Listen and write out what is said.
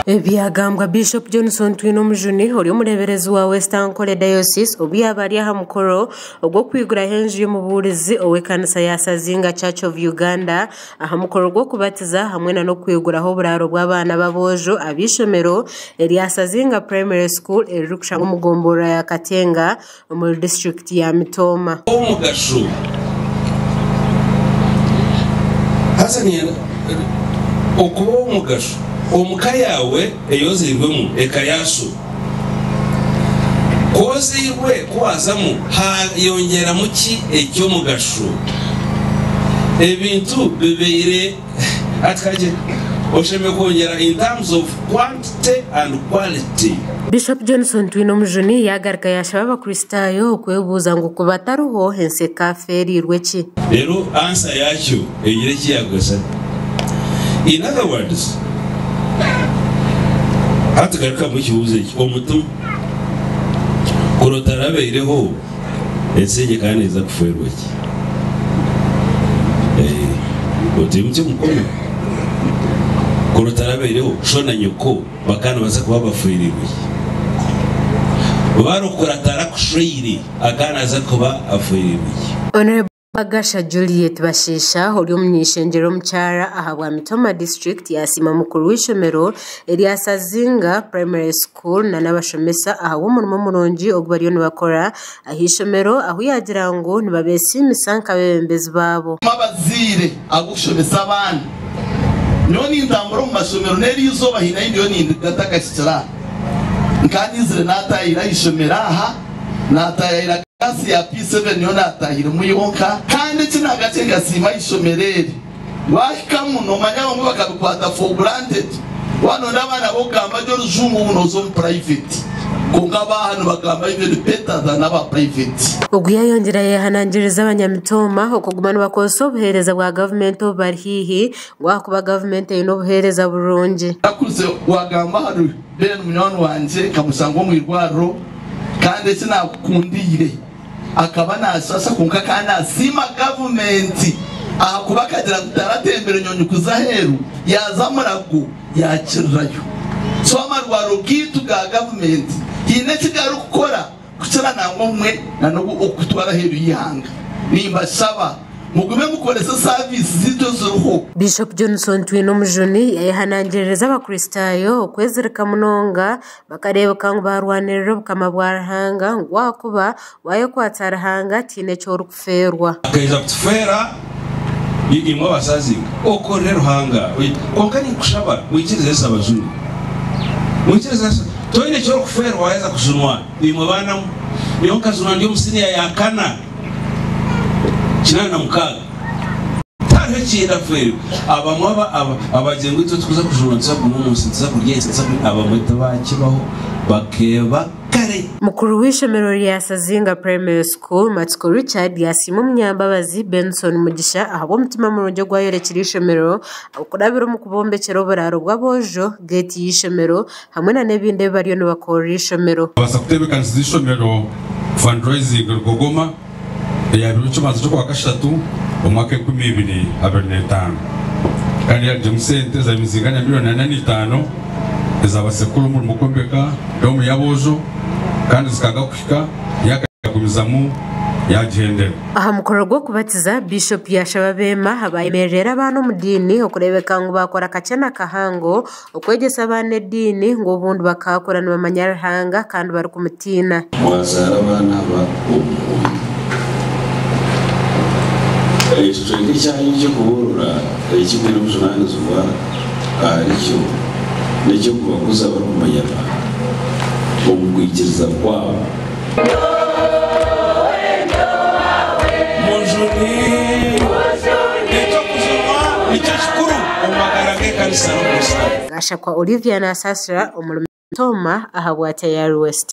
Ebyagambwa Bishop Johnson Twinomujuni ori omureeberezi wa West Ankole Diocese obu yaaba ari aha mukoro ogw'okwiguraho enju y'omubuurizi ow'ekanisa ya Sazinga Church of Uganda aha mukoro gw'okubatiza hamwe n'okwiguraho oburaaro bw'abaana b'aboojo ab'eishomero erya Sazinga Primary School eririkushangwa omu gomborora ya Katenga omuri disiturikiti ya Mitooma. Ow'omugasho. Haza niinyenda okuba ow'omugasho omu ka yaawe ei ozairwemu, eka ya sho. Ku ozairwe, ku waazamu, haayongyeramu ki eky'omugasho? Ebintu bibaire hati kakye oshemereire kwongyera in terms of quantity and quality. Bishop Johnson Twinomujuni yaagaruka yaashaba Abakristaayo okwebuuza ngu ku batariho ensi ekaafeereirwe ki? Reero ansa yaakyo egire eki yaakugasa. In other words, hati garukamu ekibuuzo eki, omutima kuri otarabaireho, ensi egi ekaba neeza kufeerwa ki? Oteimukye omukono. Kuri otarabaireho, sho na nyoko bakaba nibaza kuba bafeereirwe ki? Barokora atarakushweire, akaba naaza kuba afeereirwe ki? Hon. Bagasha Juliet Bashiisha ori omuny'eishengyero omukyara ahabwa Mitooma disiturikiti yasiima mukuru w'eishomero erya Sazinga Primary School n'abashomesa ahabw'omurimo murungi ogu bariyo nibakora ah'eishomero ahu yaagira ngu nibabesiimisa nk'abeebembezi baabo. Abazaire ahabw'okushomesa abaana. Nyowe nintambura omu mashomero n'eri izooba haine ahu ndiyo nindiga ntakahikire aha. Nkaba niizire naataahire aha ishomero aha, naataahira class ya P7 niyo naataahiremu yonka. Kandi eki naagakye nkasiima aha ishomero eri, waahikamu noomanya abamwe bakabikwata for granted. Waaba noyenda abaana b'okugamba gye orujungu ngu nooza omu private kwonka abaaha nibagamba even better than aba private. Ogu yayongyera yayehanangiriza abanyamitooma okuguma nibakozesa obuheereza bwa gavumenti obu bari haihi ngu ahakuba gavumenti eine obuheereza burungi. Nakuze wagamba ahari Ben munywani wangye nkamushanga omu irwariro kandi eki nakukundiire akaba nashasha kwonka akaba nasiima gavumenti ahakuba akagira ngu taratembire nyonyi kuza aheeru yaaza Murago yakirirayo. So amarwariro gaitu ga gavumenti haine eki garikukora kukira nangwa obumwe nanobu okutwara aheeru y'eihanga. Nimbashaba mugume mukorese saviisi zaitu eziriho. Bishop Johnson Twinomujuni yayehanangiririza abakristaayo okwezirika munonga Bakareebeka ngu baarwanirira Obukama bwa Ruhanga, ngu ahakuba waayekwatsa Ruhanga tihaine eki orikufeerwa. Akaija kutufeera imwe abasazinga. Okorere Ruhanga. Kwonka ninkushaba mwikirize Yesu abajune. Mwikirize Yesu. Toine eki orikufeerwa waaheza kujunwa. Imwe baana mwe, nyowe nkajunwa ndi omu siniya ya kana, 86. Tihariho ekindi afeerwa. Abamwe abagira ngu itwe tikuza kujunwa nituza kuguma omu nsi nituza kurya ensi nituza kurya abamwe tibakibaho bakeeba kare. Mukuru w'eishomero rya Sazinga Primary School, Matsiko Richard yasiima omunyambabazi Benson Mugisha ahabw'omutima murungi ogu ayorekire eishomero okurabira omu kubombekyera oburaaro bw'aboojo, geeti y'eishomero hamwe nana ebindi ebi bariyo nibakorera eishomero. Kubaasa kuteebekanisiza eishomero Fundraising Rugogoma eyabaire eky'okubanza ky'okwakashatu omwaka 2025 kandi yarugyemu sente ezaabaire nizingana milioni ana n'eitaano ezaabaasize kukora omurimo gw'okwombeka doomu y'aboojo kandi zikanga kuhika yakagumizamu yaagihendera. Aha mukoro gw'okubatiza, Biishopu yaashaba abeema abayemererera abaana omu diini okureebeka ngu baakora kakye na kahango Okwegyesa abaana ediini ngu obundi bakaakura nibamanya Ruhanga kandi barikumutiina. Mwazaara abaana aba omu mwoyo. Ekicweka ekyanyu eky'okubuurira eki mwine obujunaanizibwa aharikyo n'eky'okubakuza barikumanya Ruhanga omu kwikiriza kwabo. Mujuni. Eky'okujunwa nikyo kikuru omu magara g'ekanisa n'Omukristaayo. Gashakwa Olivia Nasasira omuri Mitooma ahabwa Tayari West.